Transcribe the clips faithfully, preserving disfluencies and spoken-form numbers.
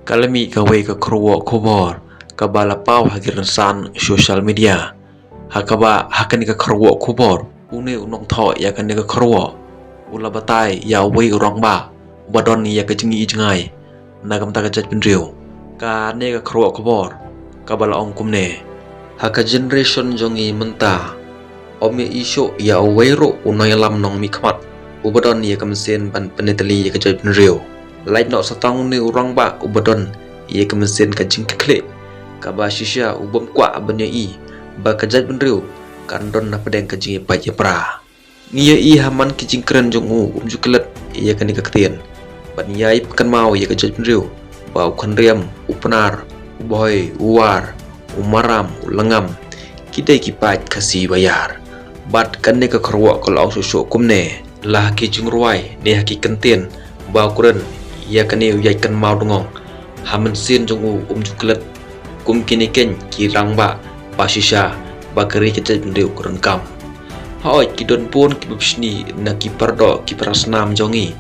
Ka la mih kawei ka kyrwoh khubor kaba la paw ha ki rynsan social media. Ha kaba ha kane ka kyrwoh khubor, une u nongthoh ïa kane ka kyrwoh u la batai ïa uwei u rangbah uba don ïa ka jingïohi jngai na ka bynta ka jaitbynriew. Kane ka kyrwoh khubor kaba la ong kumne: Ha ka generation jong ngi mynta, ym ïohi shuh ïa uwei ruh u nongïalam nongmihkhmat uba don ïa ka mynsiem ban pynïatylli ïa ka jaitbynriew. Lait noh sa tang une u rangbah uba don ïa ka mynsiem ka jingkitkhlieh kaba shisha, u bym kwah ban ïohi ba ka jaitbynriew kan don hapdeng ka jingïapait ïapra. Ngi ïohi ha man ki jingkren jong u, um ju klet ïa kane ka ktien ban ïai pynkynmaw ïa ka jaitbynriew ba u Khynriam, u Pnar, u Bhoi, u War, u Maram, u Lyngngam, ki dei ki paid Khasi ba ïar. Bad kane ka kyrwoh ka la ong shuh shuh kumne: La ha ki jingrwai ne ha ki kyntien ba u kren ïa kane u ïaid kynmaw dngong, ha mynsiem jong u um ju klet kum kine keiñ ki rangbah ba shisha ba ka ri ka jaitbynriew ka donkam. Hooid, ki don bun kiba bishni na ki paradoh ki parasnam jong ngi,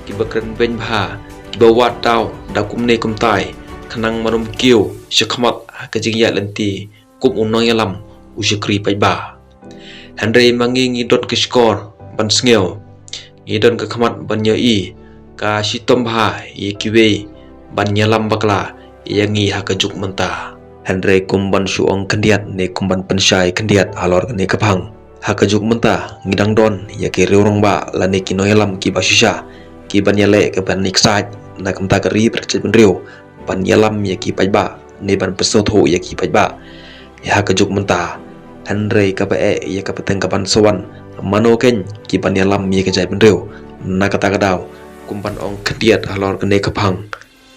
kiba kren beiñ bha, kiba wad daw da kumne kumtai khnang ban ym kiew shakhmat ha ka jingïaid lynti kum u nongïalam u shakri paidbah. Hynrei ma ngi, ngi don ka shkor ban sngew, ngi don ka khmat ban ïohi, ka shitom bha ïa kiwei ban ïalam bakla ïa ngi ha ka juk mynta. Hynrei kum ban shu ong khyndiat ne kum ban pynshai khyndiat halor kane ka phang, ha ka juk mynta ngi dang don ïa ki riew rangbah lane ki nongïalam kiba shisha ki ban ïaleh ka ban ïaksaid na ka bynta ka ri bad ka jaitbynriew, ban ïalam ïa ki paidbah ne ban pynsngewthuh ïa ki paidbah. Ha ka juk mynta, hynrei kaba eh ïa ka pateng ka ban sa wan, mano keiñ ki ban ïalam ïa ka jaitbynriew? Na kata ka daw, kum ban ong khyndiat halor kane ka phang,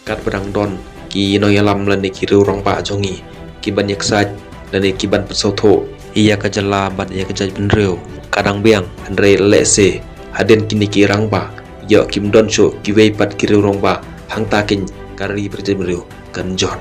katba dang don ki nongïalam lane ki riew rangbah jong ngi ki ban ïaksaid lane ki ban pynsngewthuh ïa ka jylla bad ïa ka jaitbynriew, ka dang biang. Hynrei lehse hadien kine ki rangbah, ïoh kim don shuh kiwei pat ki riew rangbah, hangta keiñ ka ri bad ka jaitbynriew kan jot.